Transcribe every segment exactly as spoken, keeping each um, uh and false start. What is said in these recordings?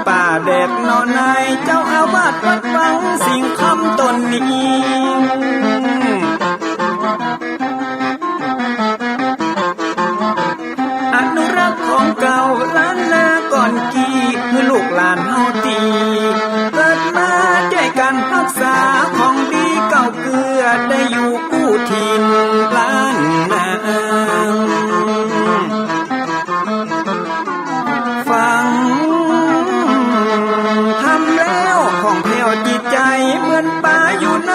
ป่าแดดหนอ นายเจ้าอาวาสวัดวังสิงห์คำต๋นนี้ อนุรักษ์ของเก่าล้านนาก่อนกี้ หื้อลูกหลานเฮาตี้ เกิดมาจ้วยกั๋นฮักษาของดีเก่าเกื้อ ได้อยู่กู้ถิ่นล้านนา ฟังธรรมแล้วผ่องแผ้วจิตใจ๋ เหมือนป๋าอยู่ใน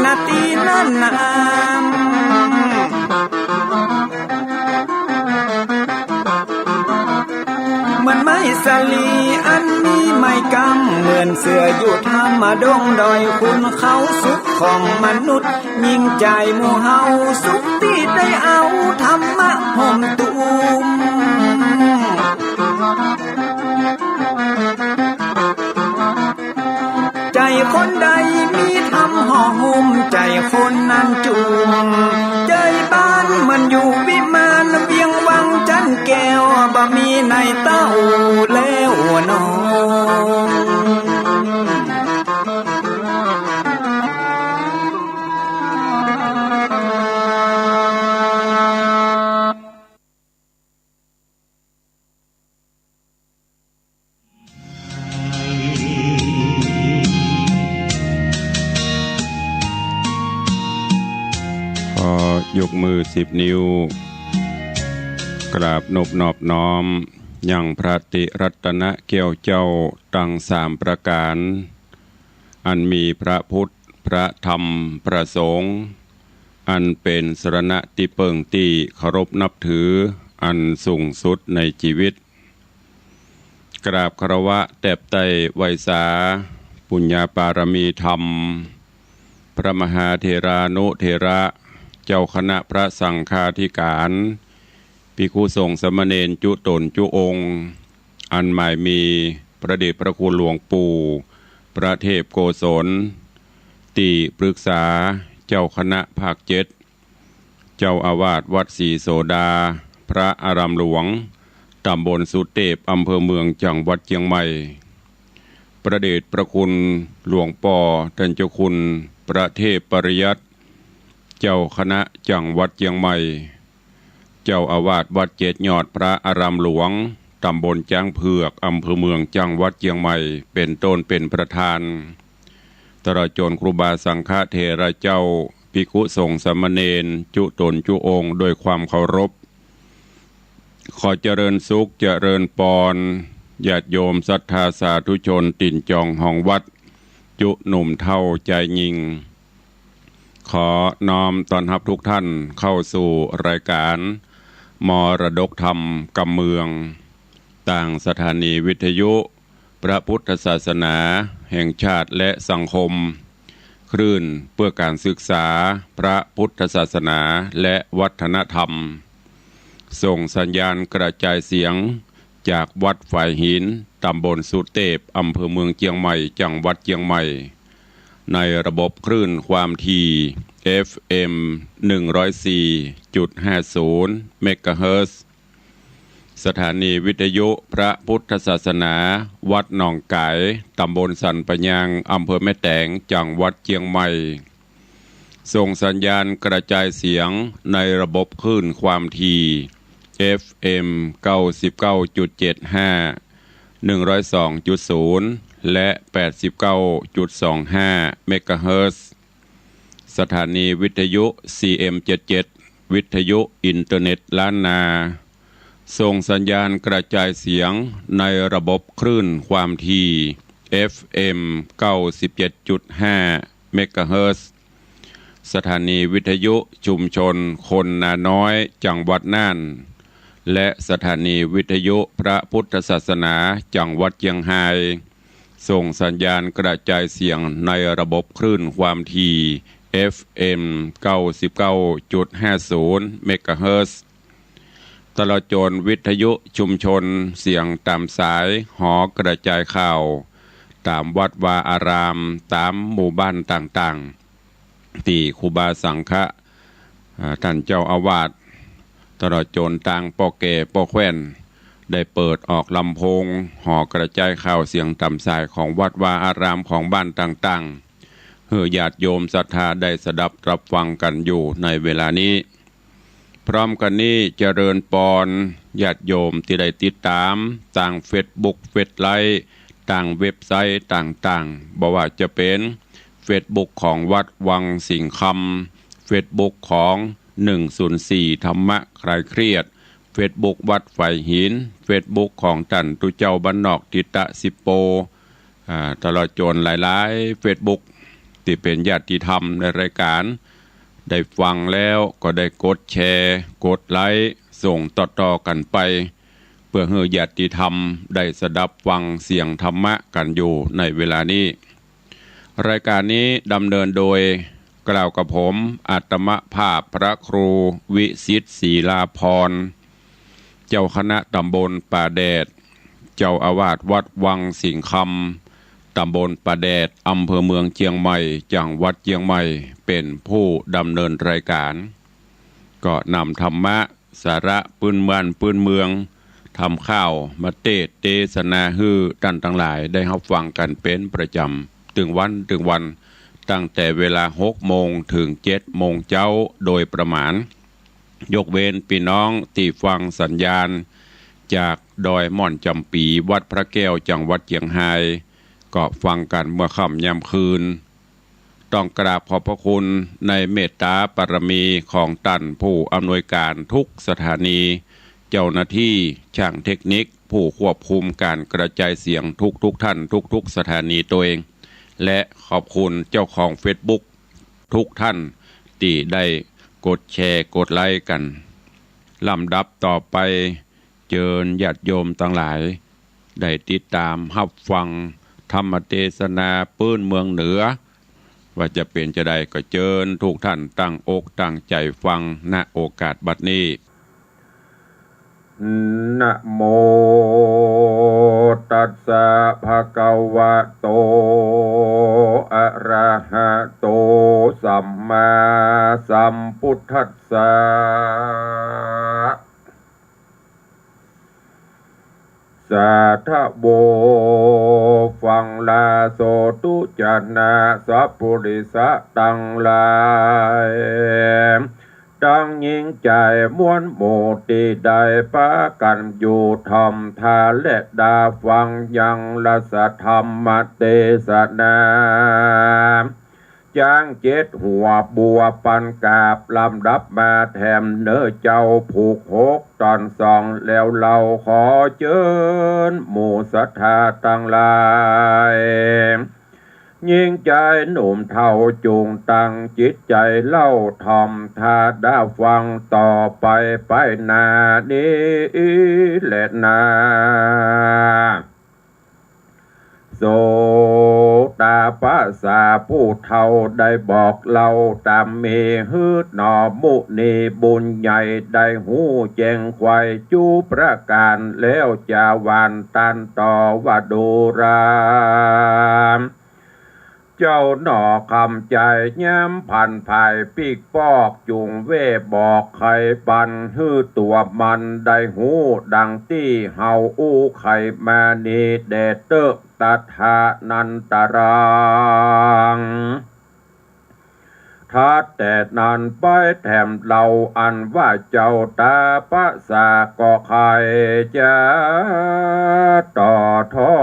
นาตี้นั้นนา เหมือนไม้สาลีอันมีไม้กำ เหมือนเสืออยู่ถ้ำดงดอย ขุนเขาสุขของมนุษย์ ยิ่งใจ๋หมู่เฮาสุขตี้ได้เอาธรรมะห่มตุ้ม ใจ๋คนใดมีธรรมห่อหุ้ม ใจ๋คนนั้นจุ่ม ใจ๋บ้านเหมือนอยู่วิมาน เวียงวังจันแก้ว บ่มีในเต้าแล้วหนอ ขอยกมือสิบนิ้ว กราบนบนอบน้อม ยังพระติรัตนะแก้วเจ้าตังสามประก๋าน อันมีพระพุทธ พระธรรม พระสงฆ์ อันเป๋นสรณะตี้เปิ้งตี้เคารพนับถืออันสูงสุดในจีวิต กราบคารวะแตบไต้ไหว้สา ปุญญาปารมีธรรม พระมหาเถรานุเถระ เจ้าคณะพระสังฆาธิการ ภิกขุสงฆ์สามเณรจุ๊ต๋นจุ๊องค์ อันหมายมีพระเดชพระคุณหลวงปู่ พระเทพโกศล ตี้ปรึกษาเจ้าคณะภาคเจ็ด เจ้าอาวาสวัดศรีโสดา พระอารามหลวง ต๋ำบลสุเตพ อำเภอเมือง จังหวัดเจียงใหม่ พระเดชพระคุณหลวงป้อต้านเจ้าคุณ พระเทพปริยัติ เจ้าคณะจังหวัดเจียงใหม่ เจ้าอาวาสวัดเจ็ดยอดพระอารามหลวง ต๋ำบลจ๊างเผือก อำเภอเมือง จังหวัดเจียงใหม่ เป๋นต้นเป๋นประธาน ตลอดจ๋นครูบาสังฆเถระเจ้า ภิกขุสงฆ์สามเณร จุ๊ต๋นจุ๊องค์ ด้วยความเคารพ ขอเจริญสุขเจริญปอน ญาติโยมศรัทธาสาธุชนตี๋นจองฮองวัด จุ๊หนุ่มเฒ่าจายญิง ขอน้อมต้อนฮับทุกท่านเข้าสู่รายการมรดกธรรมกำเมือง ตางสถานีวิทยุพระพุทธศาสนาแห่งชาติและสังคม คลื่นเพื่อการศึกษาพระพุทธศาสนาและวัฒนธรรม ส่งสัญญาณกระจายเสียงจากวัดฝายหิน ตำบลสุเตพ อำเภอเมืองเจียงใหม่ จังหวัดเจียงใหม่ ในระบบคลื่นความถี่ เอฟเอ็ม หนึ่งร้อยสี่จุดห้าศูนย์ เมกะเฮิรตซ์ สถานีวิทยุพระพุทธศาสนา วัดหนองก๋าย ตำบลสันป่ายาง อำเภอแม่แตง จังหวัดเจียงใหม่ ส่งสัญญาณกระจายเสียงในระบบคลื่นความถี่ เอฟเอ็ม เก้าสิบเก้าจุดเจ็ดห้า หนึ่งร้อยสองจุดศูนย์ และ แปดสิบเก้าจุดสองห้า เมกะเฮิรตซ์ สถานีวิทยุ ซีเอ็มเจ็ดเจ็ด วิทยุอินเทอร์เน็ตล้านนา ส่งสัญญาณกระจายเสียงในระบบคลื่นความถี่ เอฟเอ็ม เก้าสิบเจ็ดจุดห้า เมกะเฮิรตซ์ สถานีวิทยุชุมชนคนนาน้อย จังหวัดน่าน และสถานีวิทยุพระพุทธศาสนา จังหวัดเจียงฮาย ส่งสัญญาณกระจายเสียงในระบบคลื่นความถี่ เอฟเอ็ม เก้าสิบเก้าจุดห้าศูนย์ เมกะเฮิรตซ์ ตลอดจ๋นวิทยุชุมชนเสียงต๋ามสายหอกระจายข่าว ต๋ามวัดวาอาราม ต๋ามหมู่บ้านต่างๆ ตี้ครูบาสังฆะ อ่า ต้านเจ้าอาวาส ตลอดจ๋นตางป้อแก่ป้อแคว่น ได้เปิดออกลำโพง หอกระจายข่าวเสียงต๋ามสายของวัดวาอารามของบ้านต่างๆ หื้อญาติโยมศรัทธาได้สดับรับฟังกั๋นอยู่ในเวลานี้ พร้อมกั๋นนี้เจริญปอนญาติโยมตี้ได้ติดต๋ามตางเฟซบุ๊ก เฟซไลฟ์ ตางเว็บไซต์ต่างๆ บ่ว่าจะเป๋นเฟซบุ๊กของวัดวังสิงห์คำ เฟซบุ๊กของหนึ่งศูนย์สี่ธรรมะคลายเครียด เฟซบุ๊กวัดฝายหิน เฟซบุ๊กของต้านตุ๊เจ้าบ้านนอกทิตะสิบโป อ่า ตลอดจ๋นหลายๆ เฟซบุ๊กตี้เป๋นญาติธรรมในรายก๋าน ได้ฟังแล้วก็ได้กดแชร์ กดไลก์ ส่งต่อๆ กั๋นไป เปื้อหื้อญาติธรรมได้สดับฟังเสียงธรรมะกั๋นอยู่ในเวลานี้ รายก๋านนี้ดำเนินโดย กล่าวกับผม อาตมภาพพระครูวิสิทธิ์ ศรีลาภรณ์ เจ้าคณะตำบลป่าแดด เจ้าอาวาสวัดวังสิงห์คำ ตำบลป่าแดด อำเภอเมืองเจียงใหม่ จังหวัดเจียงใหม่ เป๋นผู้ดำเนินรายก๋าน ก็นำธรรมะ สาระปื้นบ้านปื้นเมือง ธรรมข่าวมาเตสน์เตสนาหื้อต้านตังหลายได้ฮับฟังกั๋นเป๋นประจำ ตึงวันตึงวัน ตั้งแต่เวลาหกโมงเถิงเจ็ดโมงเจ๊าโดยประมาณ ยกเว้นปี้น้องตี้ฟังสัญญาณจากดอยม่อนจ๋ำปี๋ วัดพระแก้ว จังหวัดเจียงฮาย ก็ฟังกั๋นเมื่อค่ำยามคืน ต้องกราบขอบพระคุณในเมตตาบารมีของต้านผู้อำนวยก๋านทุกสถานี เจ้าหน้าตี้ ช่างเทคนิค ผู้ควบคุมก๋านกระจายเสียงทุกๆ ท่าน ทุกๆ สถานีตนเอง และขอบคุณเจ้าของเฟซบุ๊กทุกท่านตี้ได้กดแชร์ กดไลก์กั๋น ลำดับต่อไป เจิญญาติโยมตังหลาย ได้ติดต๋ามฮับฟังธรรมเตสนาปื้นเมืองเหนือ ว่าจะเป๋นจาใดก็เจิญทุกท่านตั้งอกตั้งใจ๋ฟัง ณ โอกาสบัดนี้ นะโมตัสสะ ภะคะวะโต อะระหะโต สัมมาสัมพุทธัสสะ สาธะโว ฟังลาโสตุ จะนะสัพปุริสะตังหลาย ตังญิงจายมวลหมู่ตี้ได้ปากั๋นอยู่ถ่อมทาและดาฟังยังรัสธรรมเตสนา จ๊างเจ็ดหัวบัวปันกราบ ลำดับมาแถมเน่อเจ้า ผูกหกต๋อนสอง แล้วเฮาขอเจิญหมู่ศรัทธาตังหลาย ญิงจายหนุ่มเฒ่า จุ่งตั้งจิตใจ๋เล่าถ่อมทาดาฟังต่อไป ไปหน้านี้แลนา โสตาปัสสะผู้เฒ่าได้บอกเล่าต๋ามมี หื้อหนอมุนีบุญใหญ่ได้ฮู้แจ้งไขว่จุประก๋าน แล้วจะหวานตันต่อว่า ดูรา เจ้าหนอคำใจ๋ ย้ำผันผายปิ๊กปอก จุ่งเว่บอกไขปัน หื้อตั๋วมันได้ฮู้ดังตี้เฮาอู้ไขมานี้แด่เต๊อะ ตถานันตรัง ถัดแต่นั้นไปแถมเล่าอันว่าเจ้าตาปัสสะก็ใค่จะต่อถ้อ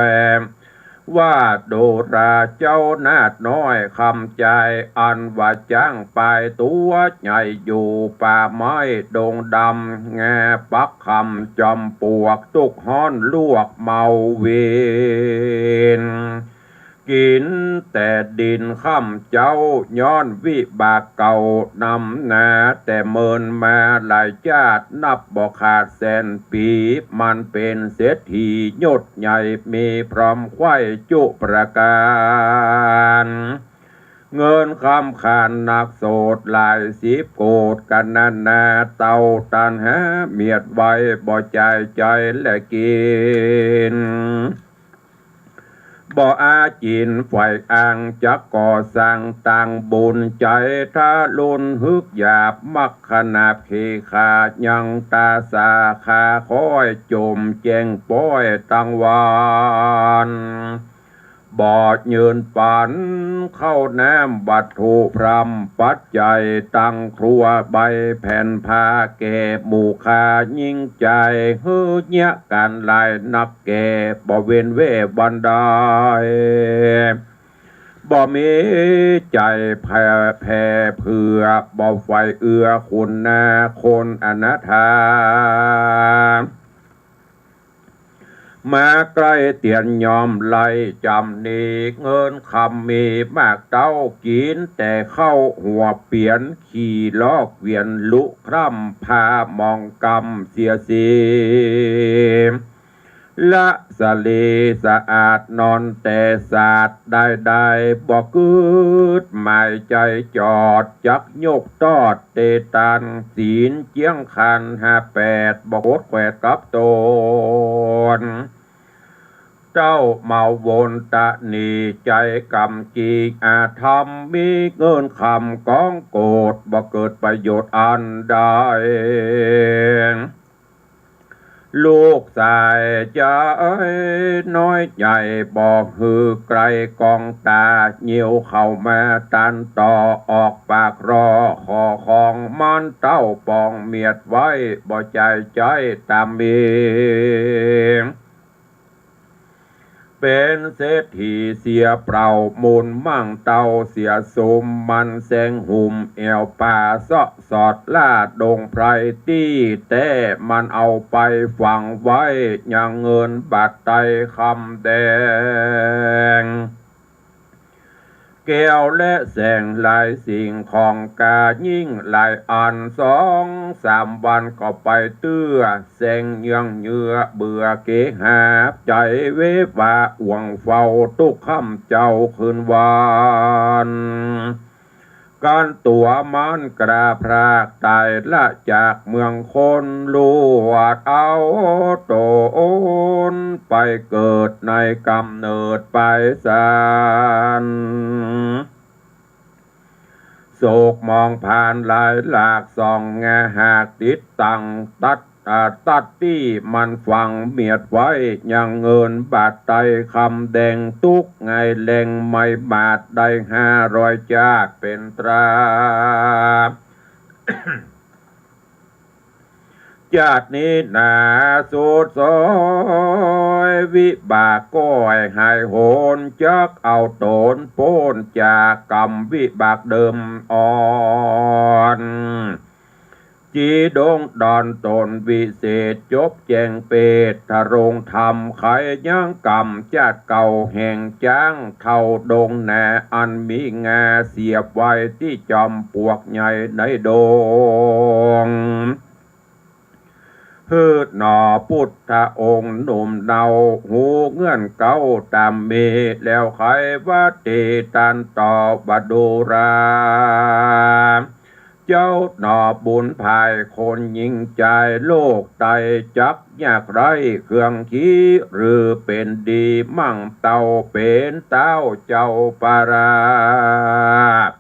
ย ว่า ดูราเจ้านาฏน้อยคำใจ๋ อันว่าจ๊างปายตั๋วใหญ่อยู่ป่าไม้ดงดำ แงปักคำจอมปลวก ตุ๊กฮ้อนลวกเมาวิน กิ๋นแต่ดินค่ำเจ๊า ย้อนวิบากเก่านำนา แต่เมินมาหลายจ๊าด นับบ่ขาดแสนปี๋ มันเป๋นเศรษฐียศใหญ่ มีพร้อมไขว่จุประก๋าน เงินคำขันนักโสดหลายสิบโกฏ กัณณาเต้าตัณหาเมียดไว้ บ่จ่ายใจ๊และกิ๋น บ่อา จิ๋นใฝ่อังจักก่อสร้างตั้งบุญ ใจ๋ทะลุนฮึกหยาบ มักขนาบเขขายังต๋าสาขาค้อยจ่มแจ้งป้อยตังวาน บ่เยินปั๋นข้าวน้ำวัตถุพร่ำปัจจัย ตังครัวใบแผ่นผ้าแก่หมู่ข้ายิ่งใจ๋ หื้อเยียะก๋านหลายนักแก่ บ่เว้นแว่วันใด บ่มีใจ๋แผ่ แผ่เผื่อ บ่ใฝ่เอื้อคุณนาคนอนาถา มาใก้เตียนยอมไล่จ๋ำหนี เงินคำมีมากเต้า กิ๋นแต่ข้าวหัวเปียน ขี่ลอกเวียนลุคร่ำ พาหมองกำเสียสี ละสะเลสะอาดนอนแต่สาด ได้ได้บ่กึ๊ดหมายใจ๋จอด จักยกตอดเตตัน ศีลเจียงคันห้าแปด บ่โกรธแขวดกับตน เต้าเมาวนตะหนีใจ๋กำจีอาธรรม มีเงินคำกองโกรธ บ่เกิดประโยชน์อันใด ลูกสายใจ๋น้อยใหญ่ บ่หื้อไกลกองต๋า เยียวเข้ามาตันต่อ ออกปากรอขอของมัน เต้าปองเมียดไว้ บ่ใจ๋ใจ๊ต๋ามมี เป๋นเศรษฐีเสียเปล่า มูลมั่งเต้าเสียสุม มันแสงหุ่มแอ่วป่า เซาะสอดล่าดงไพรตี้แต๊ มันเอาไปฝังไว้ยังเงินบาทไตรคำแดง แก้วและแสงหลายสิ่งของกายิ่งหลายอัน สองสามวันก็ไปเตื้อ แสงเยื่องเยื่อเบื่อเกหา ใจ๋เววาอ่วงเฝ้าตุ๊กค่ำเจ๊าคืนวัน กั๋นตั๋วมันกล้าพรากต๋ายละจากเมืองคน ลวดเอาต๋นไปเกิดในก๋ำเนิดไปสัน โศกหมองผ่านหลายหลาก ส่องแงหากติดตังตัด อ่า ตัดตี้มันฝังเมียดไว้ ยังเงินบาทไตรคำแดง ตุ๊กไงแลงไม่บาทได้ห้าร้อยจาติ เป๋นตราจาตินี้หนาสุดซอย วิบากก้อยหายโหน จักเอาต๋นป๊นจากก๋รรมวิบากเดิมอ่อน จีดงดอนต๋นวิเศษ จบแจ้งเปรตทรงธรรม ใคยังก๋รรมจาติเก่าแห่งจ๊าง เฒ่าดงนาอันมีงา เสียบไว้ตี้จอมปลวกใหญ่ในดง หื้อหนอปุทธองค์หนุ่มเนา ฮู้เงื่อนเก๊าต๋ามมี แล้วใค่ว่าเตตันต่อว่าดูรา เจ้าหนอบุญภายคนยิ่งใจ๋ โลกไตจักยากไร้เครื่องขี้ หรือเป๋นดีมั่งเต้า เป๋นเต้าเจ้าประราช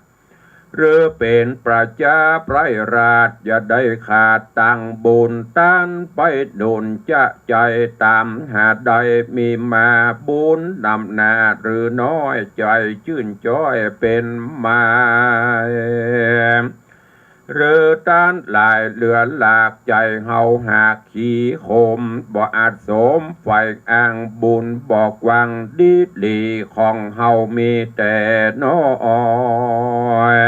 หรือเป๋นประจาไพร่ราช อย่าได้ขาดตังบุญ ต้านไปหนุนจะใจ๋ต๋ามหาได้มีมา บุญนำหน้าหรือน้อย ใจ๋จื้นจ้อยเป๋นมา หรือต้านหลายเหลือหลาก ใจ๋เฮาหากขี้ขม บ่อาจสมใฝ่อ้าง บุญบ่กว้างดีหลี ของเฮามีแต่น้อย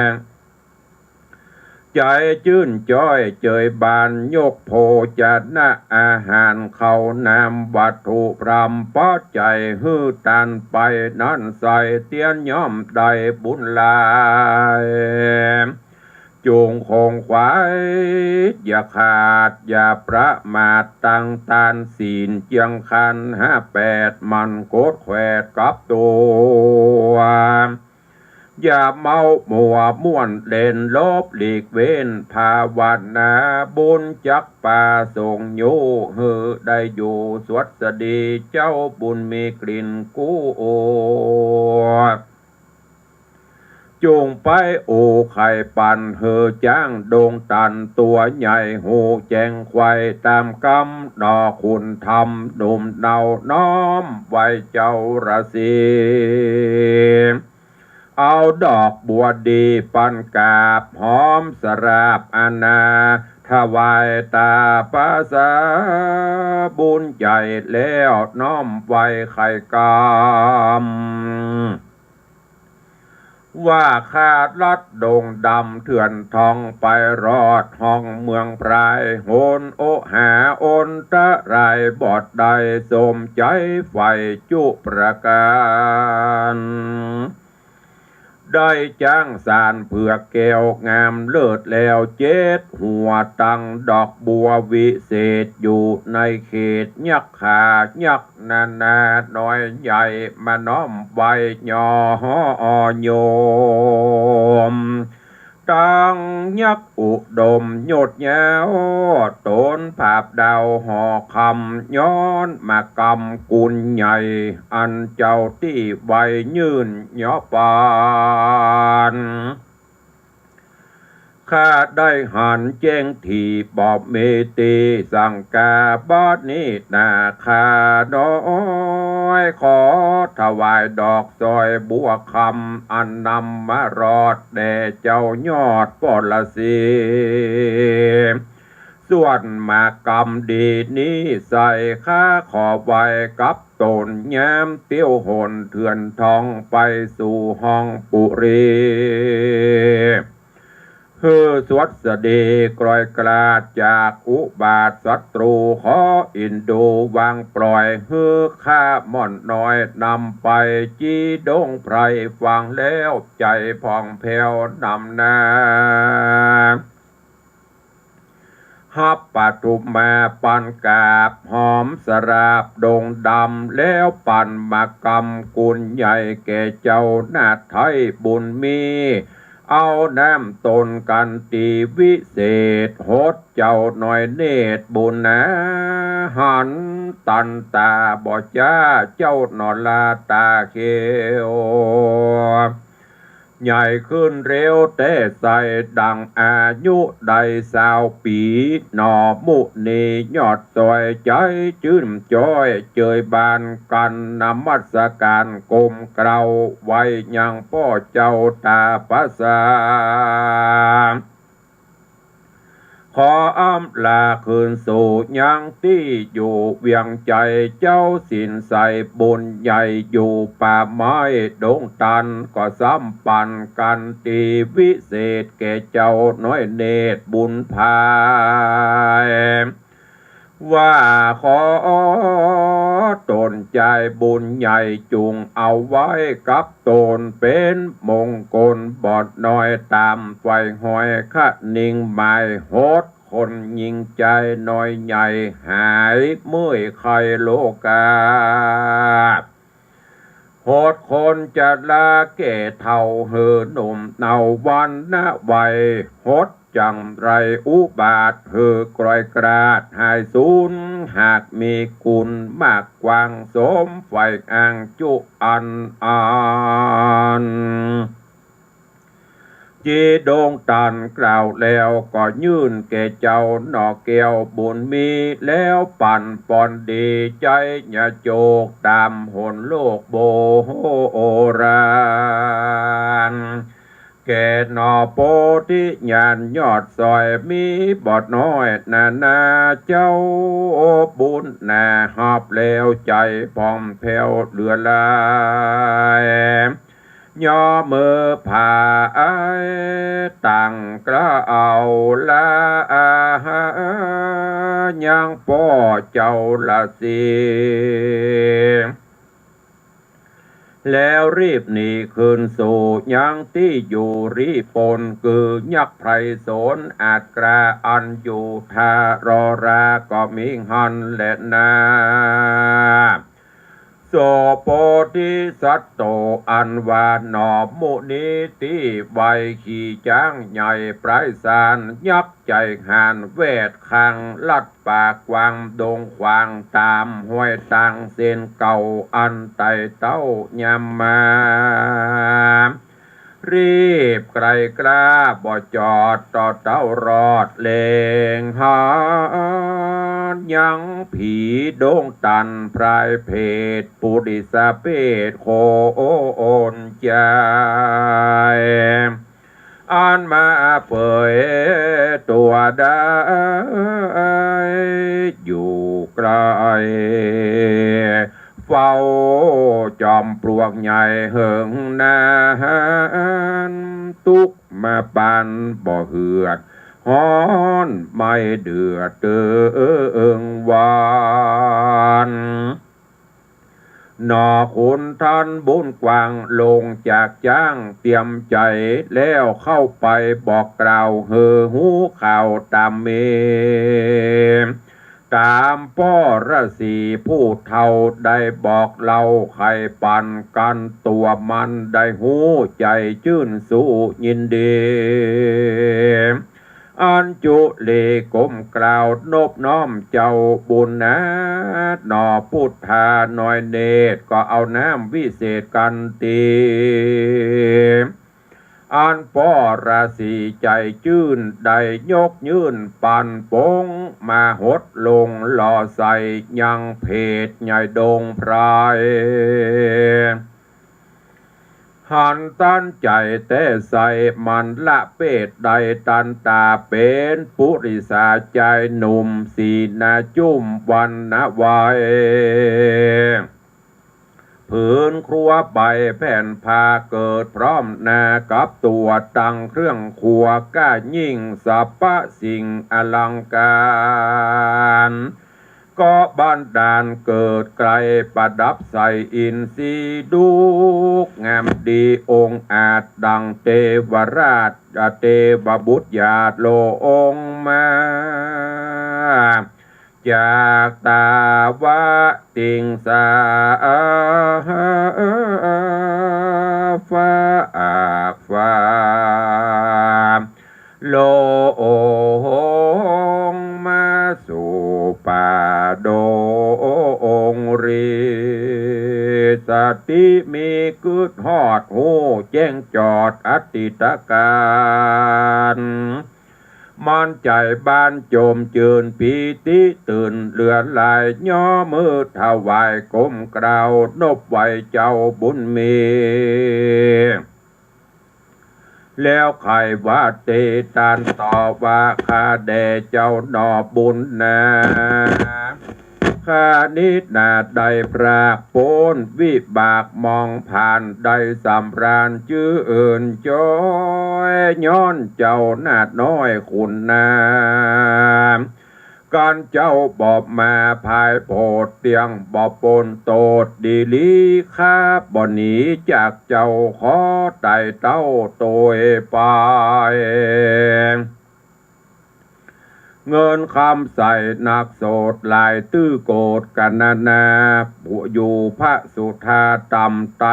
ใจ๋จื้นจ้อยเจยบาน ยกโภชนะอาหาร ข้าวน้ำวัตถุพร่ำปัจจัย หื้อต้านไปนั้นใส่ เตียนย่อมได้บุญหลาย จุ่งคงขวาย อย่าขาด อย่าประมาท ตั้งต้านศีลเจียงคันห้าแปด มันโกรธแขวดกับตั๋ว อย่าเมามัวม่วนเล่นลบหลีกเว้นภาวนา บุญจักประสงค์อยู่หื้อได้อยู่สวัสดีเจ้าบุญมีกลิ่นกู้โอ จุ่งไปอู้ไขปันหื้อจ๊างดงตันตั๋วใหญ่ฮู้แจ้งไขว่ต๋ามกำ ดอกคุณธรรมหนุ่มเนาน้อมไหว้เจ้าราศี เอาดอกบัวดีปันกราบหอมสราบอาณา ถวายต๋าประสาบุญใหญ่แล้วน้อมไหว้ไขกำ ว่าข้าลัดดงดำเถื่อนทองไปรอดห้องเมืองพราย หนโอหาอนตรายบอดได้สมใจ๋ใฝ่จุประก๋าน ได้จ๊างสารเผือกแก้วงามเลิศแล้วเจ็ดหัว ตั้งดอกบัววิเศษอยู่ในเขตยักขายัก นานาน้อยใหญ่มาน้อมไหว้ยอโยม ตังยักอุดมยศยาว ต๋นผาบดาวหอคำ ย้อนมากำกุลใหญ่ อันเจ้าตี้ไหว้ยื่นยอปาน ข้าได้หันแจ้งถี่บ่มีตี้สังกา บัดนี้นาข้าน้อย ขอถวายดอกสร้อยบัวคำ อันนำมารอดแด่เจ้ายอดปรสี ส่วนมากำดีนี้ใส่ข้าขอไหว้กับต๋นยามเตี้ยวหนเถื่อนทองไปสู่ห้องปุรี หื้อสวัสดีกลอยกลาดจากอุบาทศัตรู ขออินดูวางปล่อย หื้อข้าม่อนน้อยนำไป จีดงไพรฟังแล้วใจ๋ผ่องแผ้วนำหน้า ฮับปทุมมาปันกราบหอมสราบดงดำ แล้วปันมากำกุลใหญ่แก่เจ้านาไทยบุญมี เอาน้ำตนกันตีวิเศษ หดเจ้าน้อยเนตรบุญนา หันตันต๋าบ่จ้าเจ้าหนอลาต๋าเขียว ใหญ่ขึ้นเร็วแต๊ใส่ดังอายุได้ซาวปี๋ หนอมุนียอดสอยใจ๋จื้นจ้อย เจยบานกันนมัสการก้มเกล้าไหว้ยังป้อเจ้าต๋าประสา ขออำลาคืนสู่ยังตี้อยู่เวียงใจ๋ เจ้าศีลใสบุญใหญ่อยู่ป่าไม้ดงตัน ก็ซ้ำปันกันตีวิเศษแก่เจ้าน้อยเนตรบุญพาย ว่าขอต๋นใจ๋บุญใหญ่จุ่งเอาไว้กับต๋น เป๋นมงคลบ่น้อยต๋ามใฝ่หอยคะนิงหมาย หดคนยิงใจ๋น้อยใหญ่หายเมื่อยไข้โลกา หดคนจะลาแก่เฒ่าหื้อหนุ่มเนาวันนะวัย หดจังไรอุบาทหื้อกลอยกลาดหายสูญ หากมีกุณมากกว้างสมใฝ่อ้างจุอันอัน จีดงตันกล่าวแล้วก็ยื่นแก่เจ้าหนอแก้วบุญมี แล้วปันปอนดีใจ๋ญาโจกต๋ามหนโลกโบราณ แก่หนอโพธิญาณยอดสอยมีบ่น้อยนานา เจ้าบุญนาฮับแล้วใจ๋ผ่องแผ้วเหลือหลาย ยอมือผายตั้งเกล้าละอาหายังป้อเจ้าละสี แล้วรีบหนีคืนสู่ยังตี้อยู่รีปน คือยักษ์ไพรสนอาจกล้าอันอยู่ทารอราก็มีหั้นแลนา โส โพธิสัตโต อันว่าหนอ มุนีตี้ไหว้ขี่จ๊างใหญ่ปลายสาน ยักษ์ใจ๋ห่านแวดข้าง ลัดป่ากว้างดงขวาง ต๋ามฮอยตางเส้นเก่า อันไต่เต้ายามมา รีบไกลกล้าบ่จอด ต่อเต้ารอดแลงหา ยังผีดงตันพรายเพศ ปุริสเภทโขนใจ๋ อันมาเผยตั๋วได้ อยู่ใก้ เฝ้าจอมปลวกใหญ่เหิงนาน ตุ๊กมาปานบ่เหือดฮ้อน ไม่เดือดเติงวัน หนอขุนทันบุญกว้าง ลงจากจ๊างเตรียมใจ๋ แล้วเข้าไปบอกกล่าว หื้อฮู้ข่าวต๋ามมี ต๋ามป้อราศีผู้เฒ่า ได้บอกเล่าไขปันกั๋น ตั๋วมันได้ฮู้ใจ๋จื้นสู้ยินดี อันจุลีก้มกราบนบน้อมเจ้าบุญนา หนอปุทธาน้อยเนตร ก็เอาน้ำวิเศษกั๋นตี้ อันป้อราศีใจ๋จื้น ได้ยกยื่นปันปง มาหดลงหล่อใส่ยังเพศใหญ่ดงพราย หันตันใจ๋แต๊ใส่ มันละเพศได้ตันต๋า เป๋นปุริสาใจ๋หนุ่ม สีหน้าจุ้มวรรณะไว ผืนครัวใบแผ่นผ้า เกิดพร้อมหน้ากับตั๋ว ตังเครื่องครัวก้ายิ่ง สรรพสิ่งอลังก๋าร ก็บันดาลเกิดไกล ประดับใส่อินทรีย์ดูกงามดี องอาจดังเตวราช เตวบุตรหยาดลงมา จากตาวติงสา ฟากฟ้า ลงมาสู่ป่าดงรี สติมีกึ๊ดฮอดฮู้แจ้งจอดอดีตก๋าน มันใจ๋บานโจ้มจื้นปีติตื่นเหลือหลาย ย่อมือถวายก้มกราบนบไหว้เจ้าบุญมี แล้วไขว่าตี้ตันต่อว่า ข้าแด่เจ้าหนอบุญนา ข้านี้นาได้พรากป๊นวิบากมองผ่าน ได้สำราญจื้นจอย ย้อนเจ้านาน้อยขุนนาง กันเจ้าบ่มาผายโผดเตี้ยง บ่ป๊นโตษดีหลี ข้าบ่หนีจากเจ้า ขอไต่เต้าโตยไป เงินคำใส่นักโสดหลาย ตื้อโกฏกั๋นนานา ผู้อยู่พระสุธาต่ำไต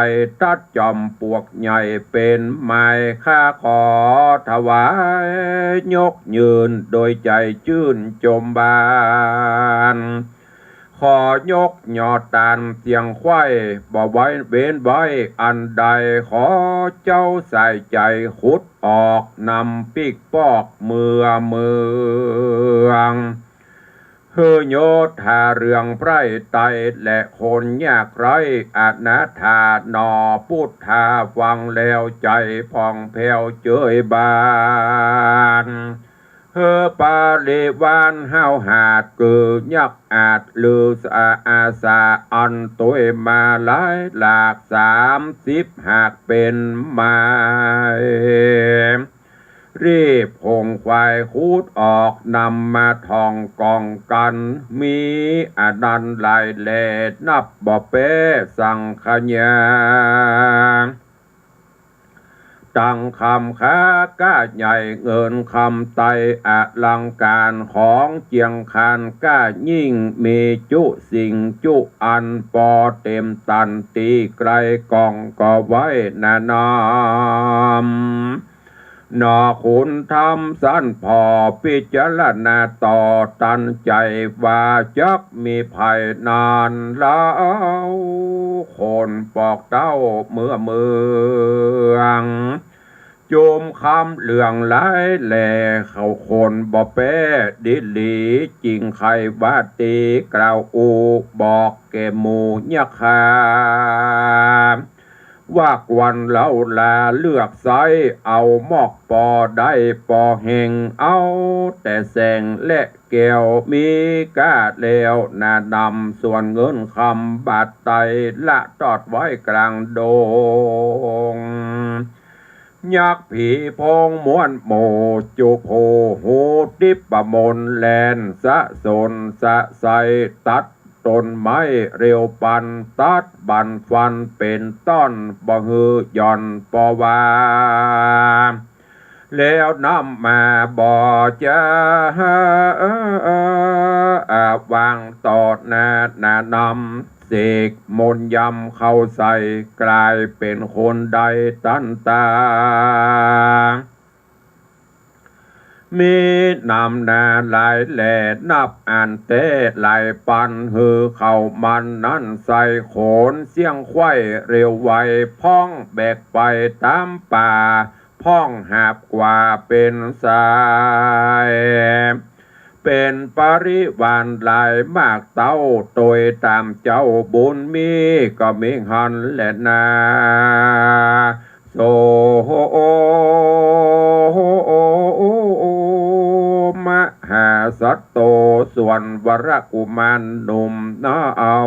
ตัดจอมปลวกใหญ่เป๋นไม้ ข้าขอถวายยกยื่น โดยใจ๋จื้นจมบาน ขอยกยอดตานเสียงไขว้ บ่ไว้เว้นไว้อันใด ขอเจ้าใส่ใจ๋ขุดออก นำปิ๊กปอกเมือเมือง หื้อโยธาเรืองไพร่ไต และคนยากไร้อนาถาหนอ ปุทธาฟังแล้วใจ๋ผ่องแผ้วเจยบาน หื้อปริวารห้าวหาด กือยักษ์อาจลือสาอาสา อันตวยมาหลายหลากสามสิบหากเป๋นไม้ รีบขงไขว้ขุดออก นำมาถ่องก๋องกั๋น มีอันนั้นหลายแล นับบ่แป๊สังขยา ตังคำขาก้าใหญ่เงินคำไตรอลังก๋าน ของเจียงคานก้ายิ่งมีจุสิ่งจุอัน ปอเต๋มตัน ตี้ใก้กองก็ไว้นานำ หนอขุนธรรมสันผ่อ พิจารณาต่อตันใจ๋ว่าจักมีภัยนานแล้ว คนปอกเต้าเมือเมือง จุมคำเหลืองหลายแหล่ เขาคนบ่แป๊ดีหลี จิ่งใค่ว่าตี้กล่าวอู้บอกแก่หมู่ยักขา ว่าควรเฮาหลาเลือกใจ๊ เอามอกปอได้ปอแห่ง เอาแต่แสงและแก้วมีก้าแล้วนานำ ส่วนเงินคำบาทไตรละตอดไว้ก๋างดง ยักษ์ผีโพงมวลหมู่ จุผู้ฮู้ทิพย์มนต์แล่นสะสนสะใส ตัดต้นไม้เร็วปัน ตัดบั่นฟันเป๋นต้อน บ่หื้อหย่อนปอว่า แล้วนำมาบ่จา วางต่อหน้านานำ เสกมนต์ยำเข้าใส่ ก๋ายเป๋นคนได้ตันตา มีนำนาหลายแหล่นับอันแต๊หลายปัน หื้อเข้ามันนั้นใส่โขนเสี้ยงไขว้เร็วไว พ่องแบกไปต๋ามป่า พ่องหาบกว่าเป๋นสาย เป๋นปริวารหลายมากเต้า โตยต๋ามเจ้าบุญมีก็มีหั้นแหละนา โส มหาสัตโต ส่วนวรกุมารหนุ่มนาเอา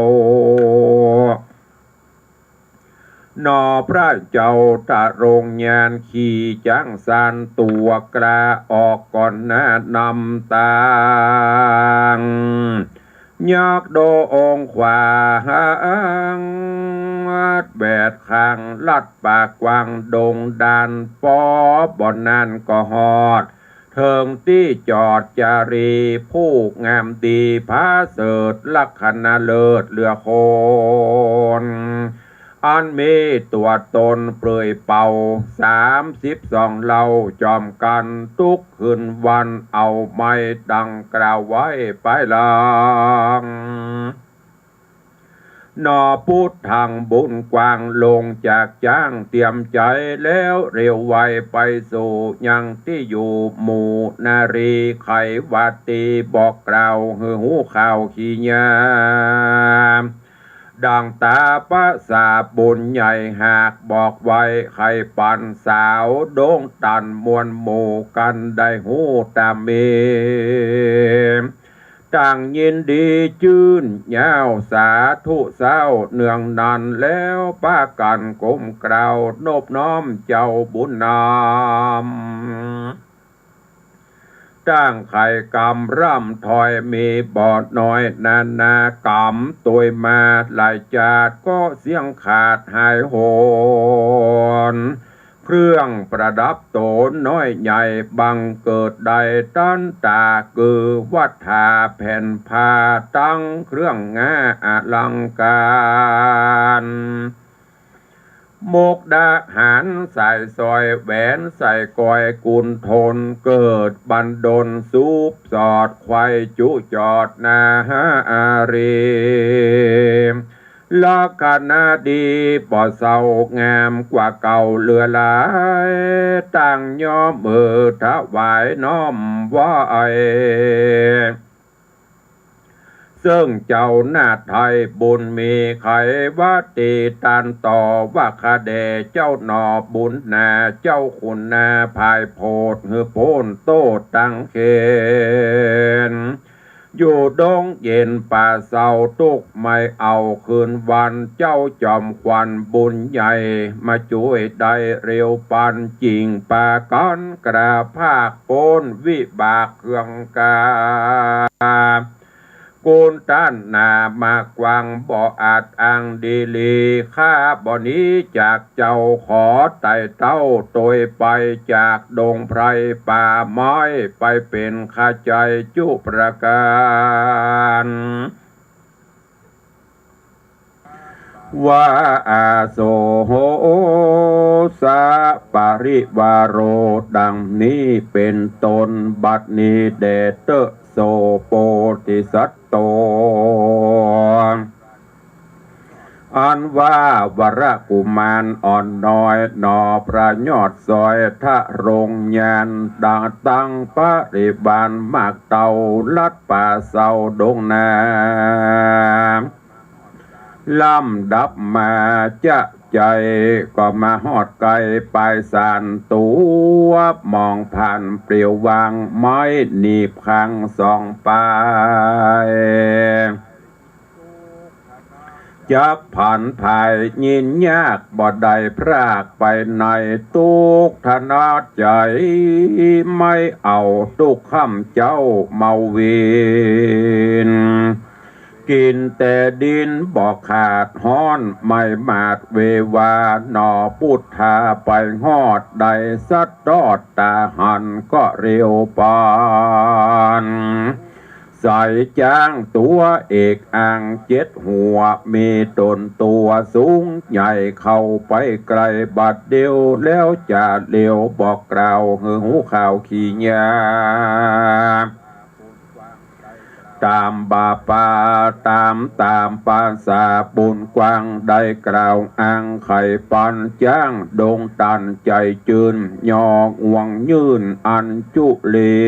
หนอพระเจ้าตะรงญาณ ขี่จ๊างซานตั๋วกล้า ออกก่อนหน้านำตาง ยักษ์โดองขวาง แหวดข้างลัดป่ากว้างดงดาน ปอบ่นานก็ฮอด เถิงตี้จอดจารี ผู้งามดีผาเสริฐ ลักขณะเลิศเหลือคน อันมีตั๋วตนเปลือยเปล่า สามสิบสองเหล่า จ๋อมกั๋นตุ๊กคืนวัน เอาไม้ดังกล่าวไว้ปายหลัง หนอปุทธังบุญกว้าง ลงจากจ๊างเตรียมใจ๋แล้วเร็วไว ไปสู่ยังตี้อยู่หมู่นารี ใค่ว่าตี้บอกกล่าวหื้อฮู้ข่าวขี้ยา ดังต๋าประสาบุญใหญ่หากบอกไว้ ใค่ปันสาวดงตันมวลหมู่กั๋นได้ฮู้ต๋ามมี ต่างยินดีจื้นยาวสาธุเซ้าเนืองนัน แล้วปากั๋นก้มกราบนบน้อมเจ้าบุญนำ ตั้งใค่กำร่ำถ้อยมีบ่น้อยนานากำ ตวยมาหลายจาติก็เสี้ยงขาดหายโหน เครื่องประดับต๋นน้อยใหญ่บังเกิดได้ตันตา คือวัตถาแผ่นผ้าตังเครื่องงาอลังก๋าร มุกดาหารสายสร้อยแหวนสายก้อยกุณฑล เกิดบันดลสูบสอดไขว่จุจอดนาหาอารี ลักขณะดีบ่เศร้างามกว่าเก่าเหลือหลาย ต่างย่อมือถวายน้อมไหว้ เซิ่งเจ้านาฏไทยบุญมีไขวาตีตันต่อว่าข้าแด่เจ้าหน่อบุญนาเจ้าขุนนาพายโผดหื้อป๊นโต้ษตังเขน อยู่ดงเย็นป่าเศร้าตุ๊กข์ไม่เอาคืนวัน เจ้าจอมขวัญบุญใหญ่มาจ้วยได้เร็วปัน จิ่งปากั๋นกล้าภาคป๊นวิบากเครื่องก๋า กุนต้านหน้าหมากกวางบ่อาจอ้างดีหลี ข้าบ่หนีจากเจ้า ขอไต่เต้าตวยไปจากดงไพรป่าไม้ ไปเป๋นข้าใจ๋จุประก๋าน ว่าอาโสโหสะปริวาโร ดังนี้เป๋นต้น บัดนี้แด่เต๊อะ โส โพธิสัตโต อันว่าวรกุมารอ่อนน้อยหนอ พระยอดสอยทะรงญาณ ดังตั้งปริวารมากเต้า ลัดป่าเซาดงนา ลำดับมาจะใจ๋ ก็มาฮอดใก้ปายสานตั๋ว มองผ่านเปลี่ยววาง ไม้หนีบข้างสองปาย จักผันผายยินยาก บ่ได้พรากไปไหน ตุ๊กข์ทนาใจ๋ ไม่เอาตุ๊กข์ค่ำเจ๊าเมาวิน กิ๋นแต่ดินบ่ขาดฮ้อน ไม่หมาดเววาหนอ พุทธาไปฮอด ได้สัตว์รอดต๋าหันก็เร็วปาน ใส่จ๊างตั๋วเอกอ่างเจ็ดหัว มีต๋นตั๋วสูงใหญ่ เข้าไปใก้บัดเดียว แล้วจะเร็วบอกกล่าว หื้อฮู้ข่าวขี้ยา ต๋ามบาปา ต๋าม ต๋ามปาสา บุญกว้างได้กล่าวอ้าง ไขปันจ๊างดงตันใจ๋จื้น ยอห่วงยื่นอันจุลี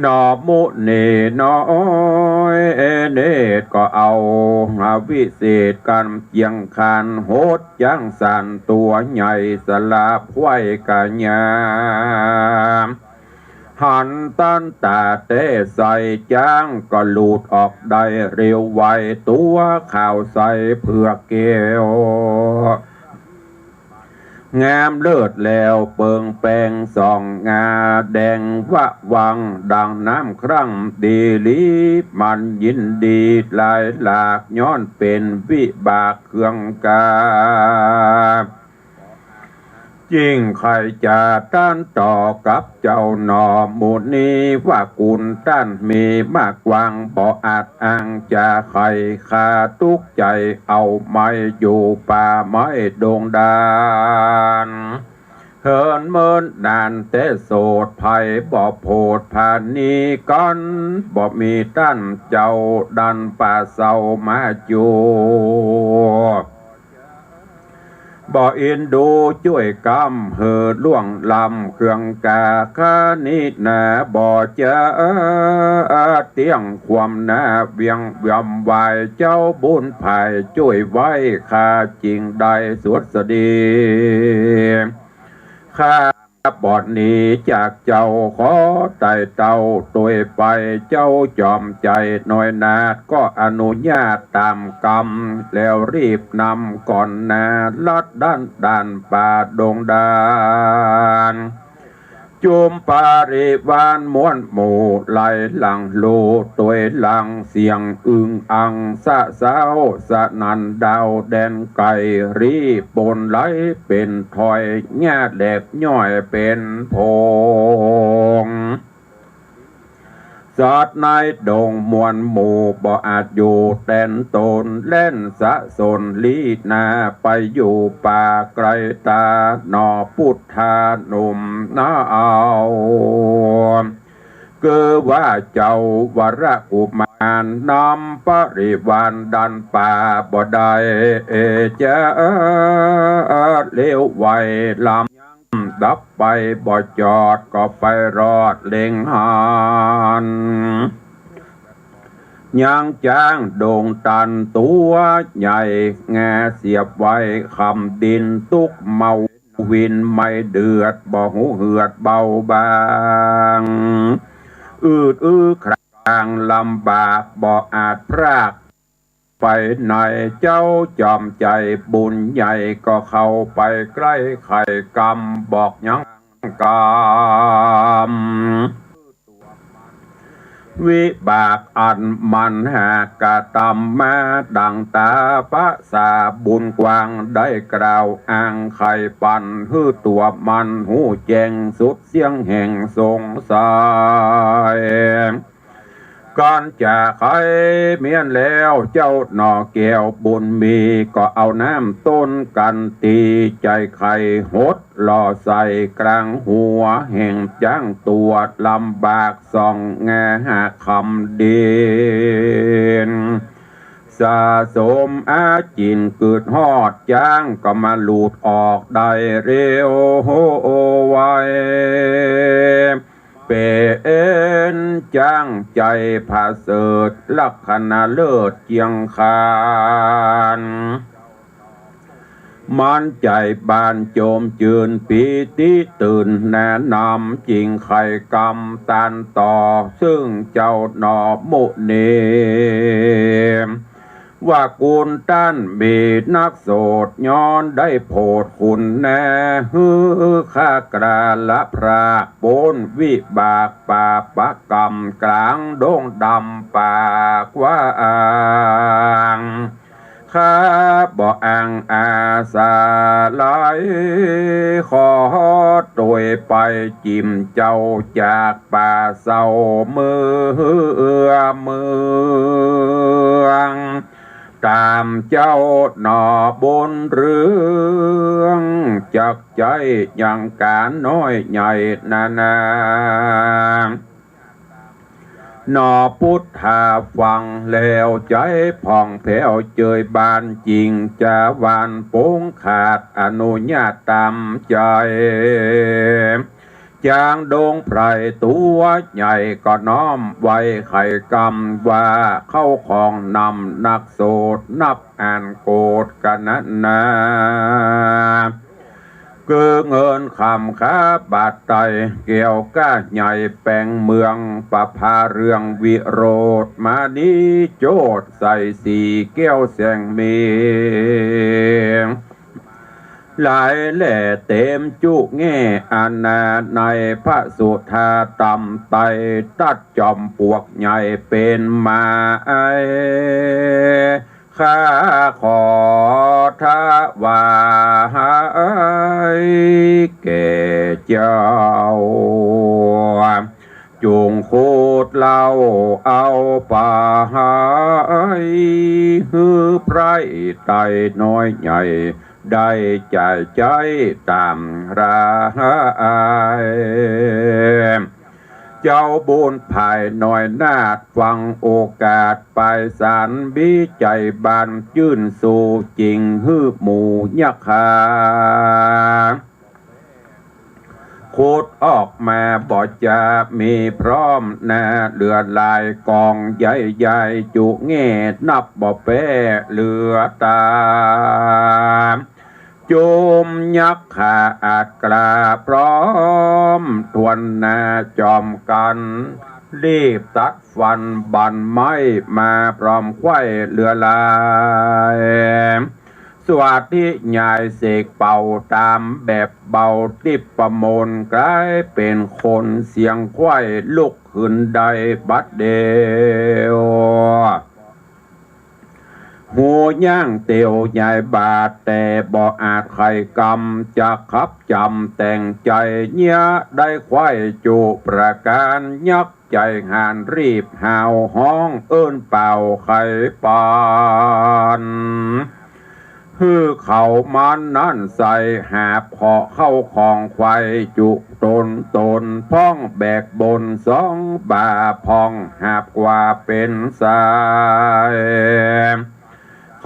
หนอมุนีน้อยเนตร ก็เอาหาวิเศษกั๋น เจียงคานหดจ๊างสันตั๋วใหญ่ สลาบไขว้กายา หันตันต๋าแต๊ใส่จ๊าง ก็หลุดออกได้เร็วไว ตั๋วขาวใสเผือกแก้ว งามเลิศแล้วเปิงแปงส่องงา แดงวะวังดังน้ำครั่ง ดีหลีมันยินดีหลายหลาก ย้อนเป๋นวิบากเครื่องกา จิ่งใค่จะตันต่อกับเจ้าหนอ มุนีว่ากุนต้านมีมากกว้าง บ่อาจอ้างจะไข ข้าตุ๊กข์ใจ๋เอาไม่อยู่ป่าไม้ดงดาน เหินเมินนานแต๊โสด ไผบ่โผดผานีกั๋น บ่มีต้านเจ้าดันป่าเซามาอยู่ บ่อินดูจ้วยกำหื้อล่วงล้ำเครื่องกา ข้านี้นาบ่จะเตี้ยงความนา เวียงวำวายเจ้าบุญผาย จ้วยไว้ข้าจิ่งได้สวัสดี ข้าบ่หนีจากเจ้า ขอไต่เต้าตวยไป เจ้าจอมใจ๋น้อยนา ก็อนุญาตต๋ามกำ แล้วรีบนำก่อนนา ลัดด้านด่านป่าดงดาน จุมปริวารม้วนหมู่ไหลหลังลู่ ตวยหลังเสียงอึงอังสะเซ้า สนั่นดาวแดนไก๋ รีบปนไหลเป๋นถอย หญ้าแหลกย่อยเป๋นผง สัตว์ในดงมวลหมู่บ่อาจอยู่แตนต๋น แล่นสะสนลี้นาไปอยู่ป่าไกลต๋า หนอพุทธาหนุ่มนาเอา คือว่าเจ้าวรกุมารนำปริวารดันป่าบ่ได้ จะเลี้ยวไวลำ ดับไปบ่จอดก็ไปรอดเล็งหัน ยังจ๊างดงตันตั๋วใหญ่ แงเสียบไว้คำดิน ตุ๊กข์เมาวินไม่เดือด บ่ฮู้เหือดเบาบาง อืดอื้อครางลำบาก บ่อาจพราก ไปไหน เจ้าจอมใจ๋บุญใหญ่ ก็เข้าไปใก้ไขกำ บอกยังกำ วิบากอันมันหากกระตำมา ดั่งต๋าภาษาบุญกว้างได้กล่าวอ้าง ใค่ปันหื้อตั๋วมันฮู้แจ้งสุดเสี้ยงแห่งสงสัย กันจาใค่เมี้ยนแล้ว เจ้าหน่อแก้วบุญมี ก็เอาน้ำต้นกั๋นตี๋ ใจ๋ไข่หดหล่อใส่ก๋างหัว แห่งจ๊างตั๋วลำบาก ส่องแงหาคำดิน สะสมอาจินกึดฮอด จ๊างก็มาหลุดออกได้เร็วไว เป๋นจ๊างใจ๋ผะเสริฐ ลักษณะเลิศเจียงขาน มันใจ๋บานโจมจืน ปีติตื่นแนะนำ จิ่งใค่กำตานต่อ ซึ่งเจ้าหน่อมุนี ว่ากุณต้านมีนักโสด ย้อนได้โผดคุณแน่ หื้อข้ากล้าละพราก ป๊นวิบากปาปกรรม ก๋างดงดำปากว้าง ข้าบ่อั้งอาสาลัย ขอตวยไปจิ่มเจ้า จากป่าเศร้าเมืองเมือง ต๋ามเจ้าหน่อบุญเรือง จักใจ๊ยังก๋านน้อยใหญ่นานา หน่อปุทธาฟังแล้ว ใจ๋ผ่องแผ้วเจยบาน จิ่งจะหว่านปงขาดอนุญาตต๋ามใจ๋ จ๊างดงไพร่ตั๋วใหญ่ ก็น้อมไหว้ไข่กำ ว่าเข้าของนำนักโสด นับอ่านโกฏกะนะนา คือเงินคำคาบาทไต แก้วก้าใหญ่แป๋งเมือง ประภาเรืองวิโรจน์ มณีโจทย์ใสสีแก้วแสงมี หลายแหล่เต๋มจุแง่อาณา ในพระสุธาต๋ามไต ตัดจอมปลวกใหญ่เป๋นไม้ ข้าขอถวายแก่เจ้า จุ่งขุดเล่าเอาไป หื้อไพร่ไต้น้อยใหญ่ ได้จ่ายใจ๊ต๋ามราย เจ้าบุญภายน้อยนาฏ ฟังโอกาสปายสาร มีใจ๋บานจื้นสู่ จิ่งหื้อหมู่ยักขา ขุดออกมาบ่จะมีพร้อมนา เหลือหลายกองใหญ่ๆ จุแง่นับบ่แป๊เหลือต๋า จุมยักขาอาจกล้าพร้อมถ้วนหน้า จอมกั๋นรีบตัดฟันบันไม้ มาพร้อมไขว้เหลือหลาย สวาธิญายเสกเป่าต๋ามแบบเบา ทิพย์ประมนต์ก๋ายเป๋นคน เสียงไขว้ลุกขึ้นได้บัดเดียว หูย่างเตียวใหญ่บาด แต่บ่อาจไขกำ จะขับจ๋ำแต่งใจ๋เยียะ ได้ไขว้จุประก๋าน ยัก ใจ๋หานรีบฮาวฮ้องเอิ้นเป่าไขปัน หื้อเขามันนั้นใส่หาบเหาะเข้าของไขว้จุต๋นต๋น พ่องแบกบนสองบ่า พ่องหาบกว่าเป๋นสาย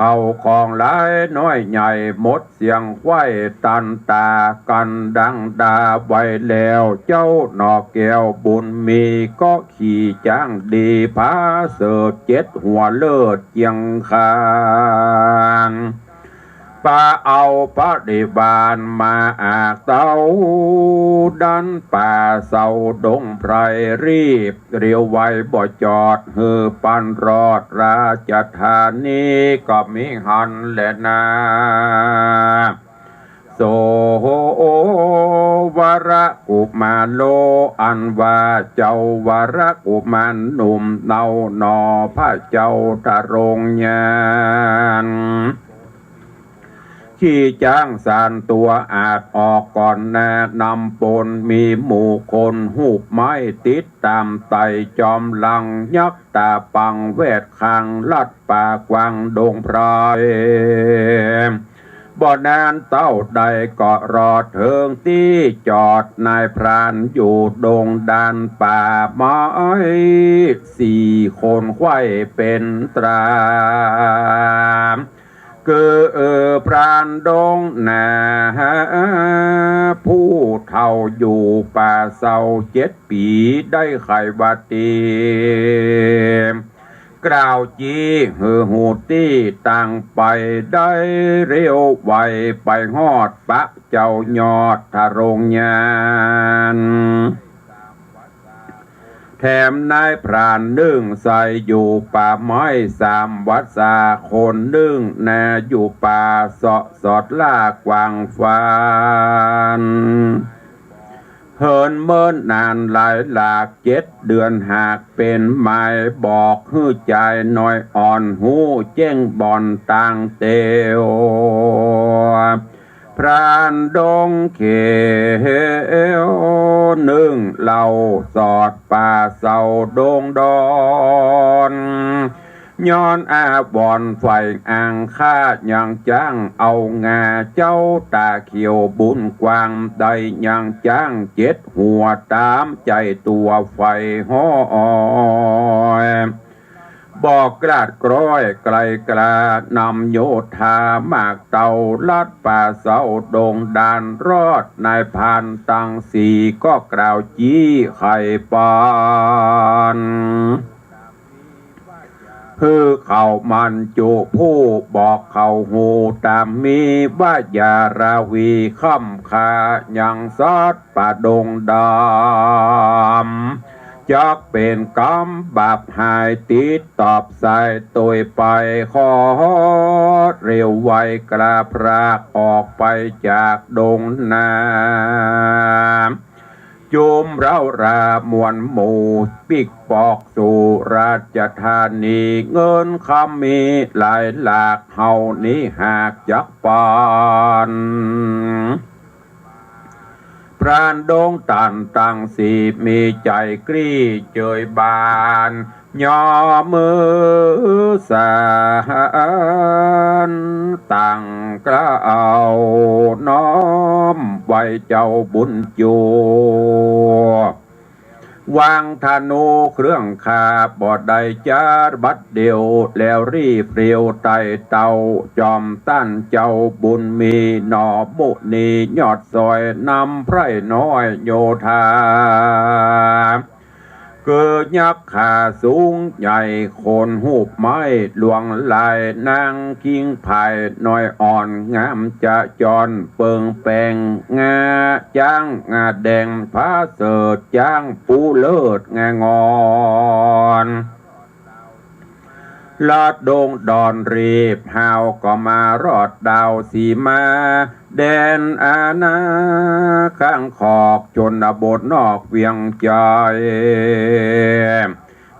เข้าของหลายน้อยใหญ่หมด เสียงไขว้ตันต๋ากั๋นดังดาไว้แล้ว เจ้าหน่อแก้วบุญมีก็ขี่จ๊างดี ผาเสริฐเจ็ดหัวเลิศเจียงขาน ปาเอาบริวารมาอากเต้า ดันป่าเศร้าดงไพร รีบเรียวไวบ่จอด หื้อปันรอดราชธานี ก็มีหั้นแลนา โส วรกุมารโล อันว่าเจ้าวรกุมารหนุ่มเนาหนอ พระเจ้าทรงยาน ขี่จ๊างสานตั๋วอาดออกก่อนหน้านำปน มีหมู่คนฮูปไม้ติดต๋ามไต่จอมหลัง ยักษ์ต๋าปังแวดข้าง ลัดป่ากว้างดงไพร บ่นานเต้าใดก็รอดเถิงตี้จอด นายพรานอยู่ดงด่านป่าไม้ สี่คนไขว้เป๋นตรา คือ เออ พรานดงนา ผู้เฒ่าอยู่ป่าเซาเจ็ดปี๋ ได้ไขว่าตี้ กล่าวจี้หื้อฮู้ตี้ตางไป ได้เร็วไวไปฮอดปะเจ้ายอดทรงยาน แถมนายพรานนึ่งใส่อยู่ป่าไม้สามวัสสา คนนึ่งนาอยู่ป่าเซาะสอดล่ากว้างฟาน เหินเมินนานหลายหลากเจ็ดเดือน หากเป๋นหมายบอกหื้อจายน้อยอ่อนฮู้แจ้งบ่อนตางเตียว พรานดงเขียวนึ่งเหล้าสอดป่าเซาดงดอน ย้อนอาวรณ์ใฝ่อังคาดยังจ๊างเอางา เจ้าต๋าเขียวบุญกว้างได้ยังจ๊างเจ็ดหัว ต๋ามใจ๋ตั๋วใฝ่ฮ้อย บอกกล้าดกร้อยไกลกล้านำโยธา มากเต้าลัดป่าเซาดงด่านรอด นายพรานตังสี่ก็กล่าวจี้ไขปาน หื้อเขามันจุผู้บอกเขาฮู้ต๋ามมี ว่าอย่าราวีค่ำคายังสัตว์ป่าดงดำ จักเป๋นกรรมบาปหายติดตอบสายตวยไป ขอเร็วไวกล้าพรากออกไปจากดงนา จุมเร้ารามวลหมู่ปิ๊กปอกสู่ราชธานี เงินคำมีหลายหลาก เฮานี้หากจักปาน พรานดงตันตังสี่มีใจ๋กรี้เจยบาน ยอมือสานตั้งกล้าวน้อมไหว้เจ้าบุญจัว วางธนูเครื่องฆ่าบ่ได้จ๊าบัดเดียว แล้วรีบเร็วไต่เต้าจอมต้านเจ้าบุญมี หน่อมุนียอดซอยนำไพร่น้อยโยธา คือยักษ์ขาสูงใหญ่โขนฮูปไม้หลวงลาย นางคิงผายน้อยอ่อนงามจะจร เปิงแปงงาจ๊างงาแดง ผาเสิร์ชจ๊างปูเลิศงางอน ลาดดงดอนรีบฮาวก็มารอดดาวสีมา แดนอาณาข้างขอกชนบทนอกเวียงจันทน์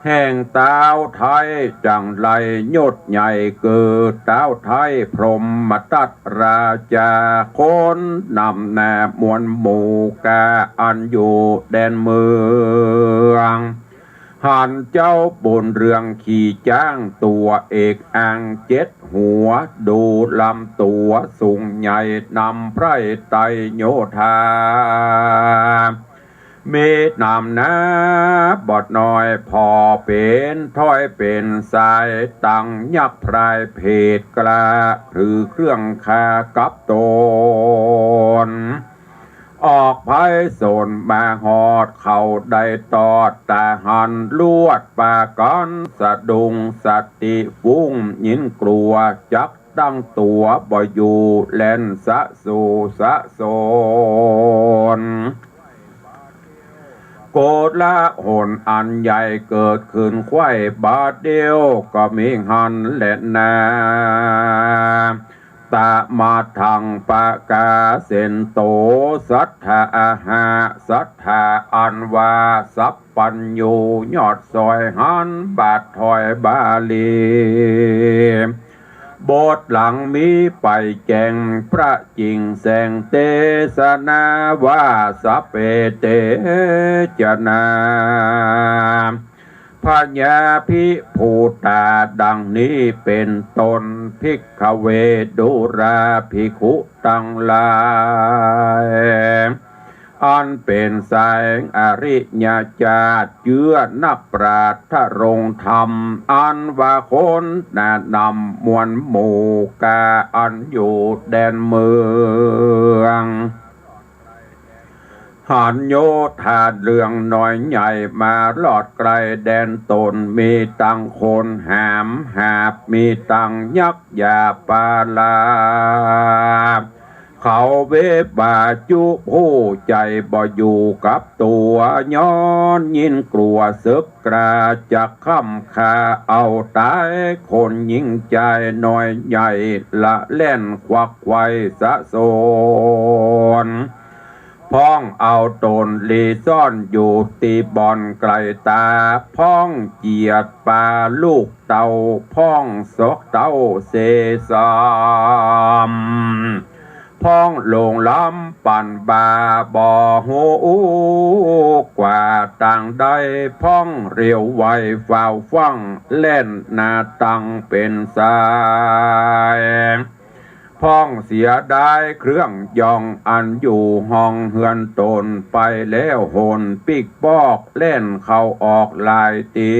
แห่งต๊าวไทยจังไรยศใหญ่เกิดต๊าวไทยพรหมทัตราชา คนนำหน้ามวลหมู่กาอันอยู่แดนเมือง หันเจ้าบุญเรืองขี่จ๊างตั๋วเอกอังเจ็ดหัว ดูลำตั๋วสูงใหญ่นำไพร่ไตรโยธา มีหนามหนาบ่น้อยผ่อเป๋นถ้อยเป๋นสาย ตังยักษ์พรายเพศกล้า ถือเครื่องฆ่ากับตน ออกไพศาลมาฮอดเขาได้ตอดตาหัน ลวดปากั๋นสะดุ้งสติฟุ้งยินกลัว จักตั้งตั๋วบ่อยู่แล่นสะสู่สะสน โกลาหลอันใหญ่เกิดขึ้นไขว้บาดเดียวก็มีหันแลนา ตะมะทังปะกาเสนโต สัตถาอะหะ สัตถาอันว่าสัพพัญญู ยอดสอยหันบาทถอยบาลี บทหลังมีไปแจ้งพระจิ่งแสงเตสนาว่า สัพเพเตจนา พยาภิภูตา ดังนี้เป๋นต้น ภิกขเว ดูราภิกขุตังหลาย อันเป๋นสายอริยจาติ เจื้อนักปราชญ์ทรงธรรม อันว่าคนหนานำมวลหมู่ก๋า อันอยู่แดนเมือง หันโยธาเรื่องน้อยใหญ่ มารอดไกลแดนต๋น มีตังคนหามหาบ มีตังยักษ์ยาปาลา เขาเวบาจุผู้ใจ๋บ่อยู่กับตั๋ว ย้อนยิ่งกลัวศึกกล้าจักค่ำฆ่าเอาต๋าย คนยิ่งจายน้อยใหญ่ ละแล่นควักไขว่สะสน พ่องเอาต๋นหลีซ่อนอยู่ตี้บ่อนไกลต๋า พ่องเจียดปาลูกเต้า พ่องสอกเต้าเสสาม พ่องหลงลำปันบ่า บ่ฮู้กว่าตางใด พ่องเรียวไวฟ้าวฟั่ง แล่นหน้าตังเป๋นสาย พ่องเสียดายเครื่องย่อง อันอยู่ห้องเฮือนต๋น ไปแล้วหนปิ๊กปอก แล่นเข้าออกหลายตี้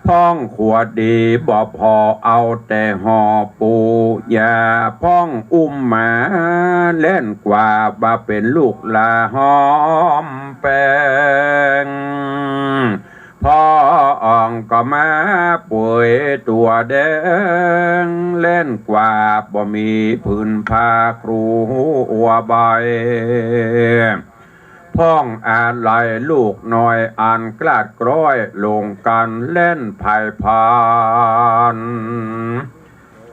พ่องขัวดีบ่พอเอาแต่ห่อปูยา พ่องอุ้มหมาแล่นกว่า บ่าเป๋นลูกหล้าหอมแปง พ่องก็มาเปื่อยตั๋วแดง แล่นกว่าบ่มีผืนผ้าคลุมหัวใบ พ่องอาลัยลูกน้อย อันกลาดกล้อยลงกั๋น แล่นผายผ่าน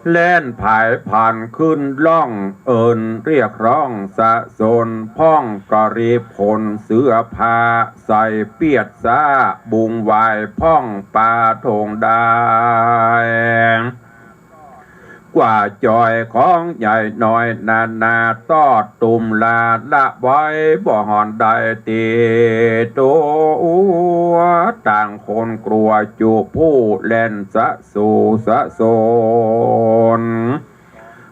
แล่นผายผ่านขึ้นล่อง เอิ้นเรียกร้องสะสน พ่องก็รีบขนเสื้อผ้า ใส่เปียดซ้าบุงไหว้พ่องปาโถงได้ กว่าจ่อยของใหญ่น้อยนานา ตอดตุ่มลาละไว้บ่หอนได้ตี้ตั๋ว ต่างคนกลัวจุผู้แล่นสะ สู่สะสน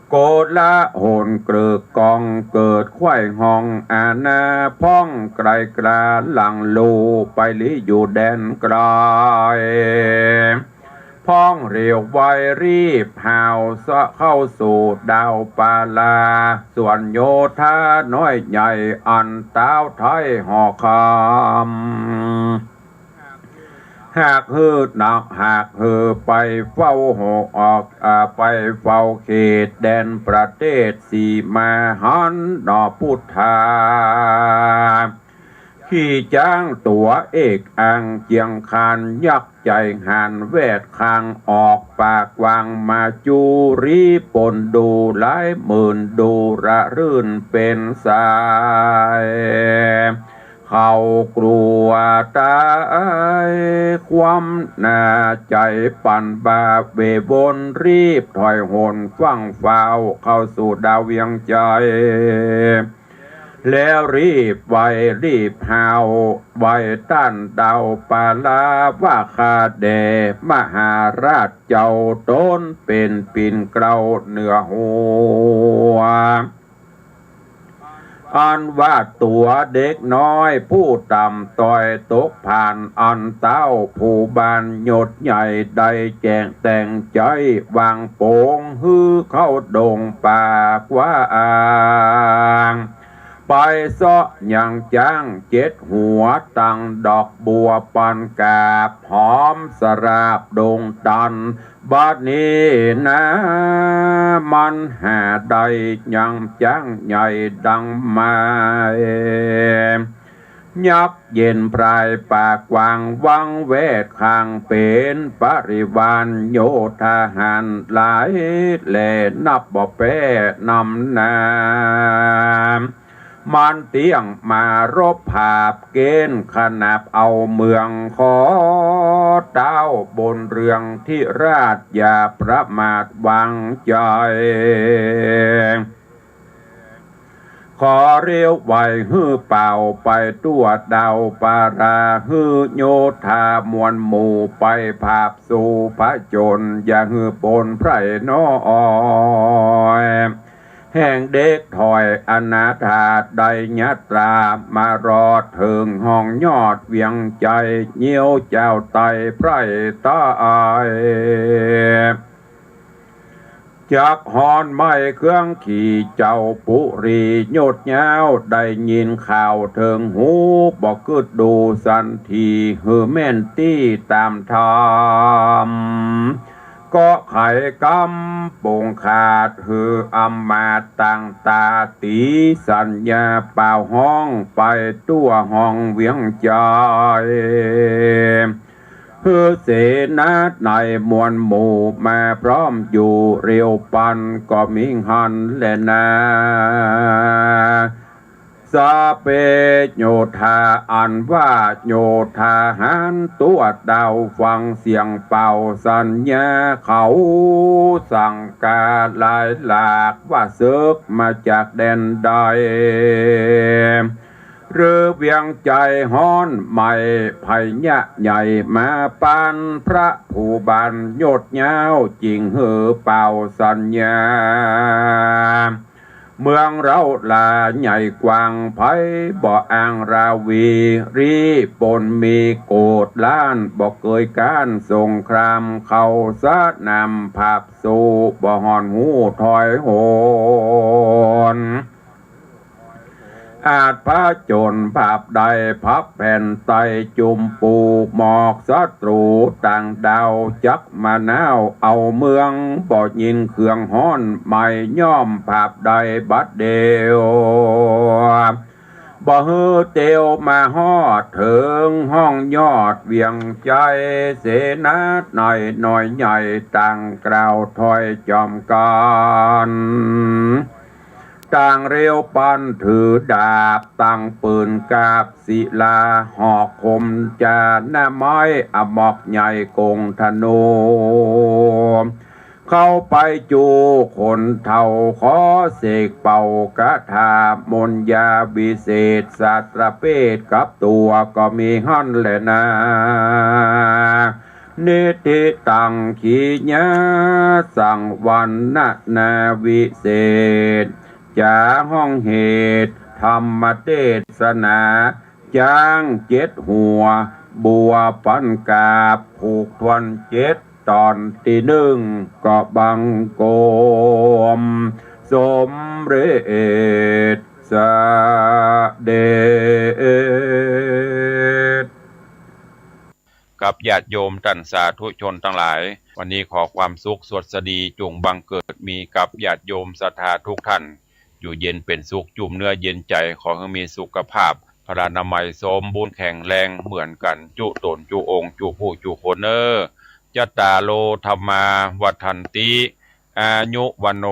โกลาหลเกลือกอง เกิดไขว้ห้องอาณา พ่องไกลกล้าหลังลู่ ไปลี้อยู่แดนไกล พ่องเรียวไวรีบหาวสะเข้าสู่ดาวปาลา ส่วนโยธาน้อยใหญ่ อันต้าวไท้หอคำ หากหื้อหนัก หากหื้อไปเฝ้าหอออก อ่า ไปเฝ้าเขตแดนประเทศสีมาหันหนอพุทธา ขี่จ๊างตั๋วเอกอังเจียงคาน ยักษ์ใจ๋หานแวดคาง ออกปากกว้างมาจูรี ปนดูหลายหมื่นดูระรื่นเป๋นสาย เขากลัวต๋ายความหน้าใจ๋ ปันบ่าเววนรีบถอยหนฟั่งฟ้าว เข้าสู่ดาวเวียงไชย แล้วรีบไหว้รีบหาว ไหว้ต้านดาวปาลาว่า ข้าแด่มหาราชเจ้า ต๋นเป๋นปิ่นเกล้าเหนือหัว อันว่าตั๋วเด็กน้อยผู้ต่ำต้อยตกผ่าน อันเต้าผู้บ้านยศใหญ่ได้แจ้งแต่งใจ๊ วางโป๋งหื้อเข้าดงป่ากว้าง ไปเซาะยังจ๊างเจ็ดหัว ตังดอกบัวปันกาบ หอมสราบดงตัน บัดนี้นา มันหาได้ยังจ๊างใหญ่ดังหมาย ยักษ์เย็นพรายปากกว้างวังแวดข้าง เป๋นปริวารโยธาหารหลายแหล่ นับบ่แป๊นำหน้า มันเตี้ยงมารบผาบเก๋ณฑ์ ขนาบเอาเมือง ขอเต้าบุญเรืองธิราช อย่าประมาทวางใจ๋ ขอเรียวไหวหื้อเป่าไปตั๋วดาวปารา หื้อโยธามวลหมู่ไปผาบสู้ผจญ อย่าหื้อปนไพร่น้อย แห่งเด็กถ่อยอนาถาได้ยาตรามารอดเถิงห้องยอดเวียงใจ๋ เยียวเจ้าไต้ไพร่ใต้ จักฮ้อนไม้เครื่องขี่เจ้าปุรียศยาว ได้ยินข่าวเถิงหู บ่กึ๊ดดูสันที หื้อแม่นตี้ต๋ามธรรม ก็ไขกำปงขาด หื้ออำมาตย์ต่างต๋า ตี๋สัญญาเป่าฮ้องไปตั๋วห้องเวียงใจ๋ หื้อเสนาในมวลหมู่มาพร้อมอยู่ เรียวปันก็มีหั้นแลนา สะเปโยธา อันว่าโยธาหารตั๋วดาวฟังเสียงเป่าสัญญา เขาสั่งก๋าหลายหลาก ว่าเสิกมาจากแดนใด หรือเวียงใจ๋ฮ้อนไหม้ ภัยยะใหญ่มาปาน พระผู้บานยศยาว จึงหื้อเป่าสัญญา เมืองเฮาหลาใหญ่กว้าง ใผบ่อ้างราวี รีปนมีโกดล้าน บ่เกยก๊านสงคราม เข้าสนามผาบสู้ บ่ฮ้อนหูถอยหน อาจผจญผาบได้ พับแผ่นไต้จุ่มปูหมอก ศัตรูต่างดาวจักมาหนาวเอาเมือง บ่ยินเครื่องฮ้อนไหม้ ย่อมผาบได้บัดเดียว บ่หื้อเตียวมาฮอดเถิงห้องยอดเวียงใจ๋ เสนาในน้อยใหญ่ต่างกล่าวถ้อยจอมกั๋น ต่างเรียวปันถือดาบ ตั้งปืนกาบศิลา หอกคมจาหน้าไม้ อมอกใหญ่กงธนู เข้าไปจูคนเฒ่า ขอเสกเป่าคาถามนต์ยาวิเศษ สัตว์ประเภทกับตั๋วก็มีหั้นแลนา นิทธิตัง ขีณาสัง วรรณนาวิเศษ จ๋าฮ้องเหตุ ธรรมเตสนา จ๊างเจ็ดหัว บัวปันกาบ ผูกถ้วนเจ็ด ต๋อนตี้นึ่ง ก็บังคมสมเร็จเสด็จ กับญาติโยมต้านสาธุชนตังหลาย วันนี้ขอความสุขสวัสดีจุ่งบังเกิดมีกับญาติโยมศรัทธาทุกท่าน อยู่เย็นเป๋นสุข จุ่มเนื้อเย็นใจ๋ ขอหื้อมีสุขภาพพลานามัยสมบูรณ์แข็งแรงเหมือนกั๋น จุ๊ต๋นจุ๊องค์ จุ๊ผู้จุ๊คนเน่อ จัตตาโร ธัมมา วัฑฒันติ อายุ วัณโณ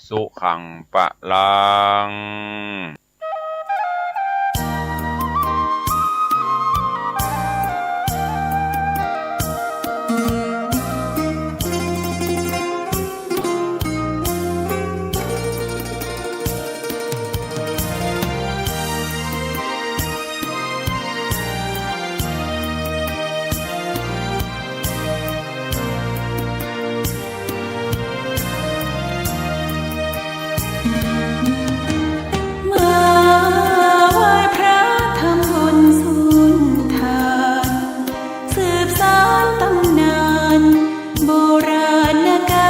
สุขัง พลัง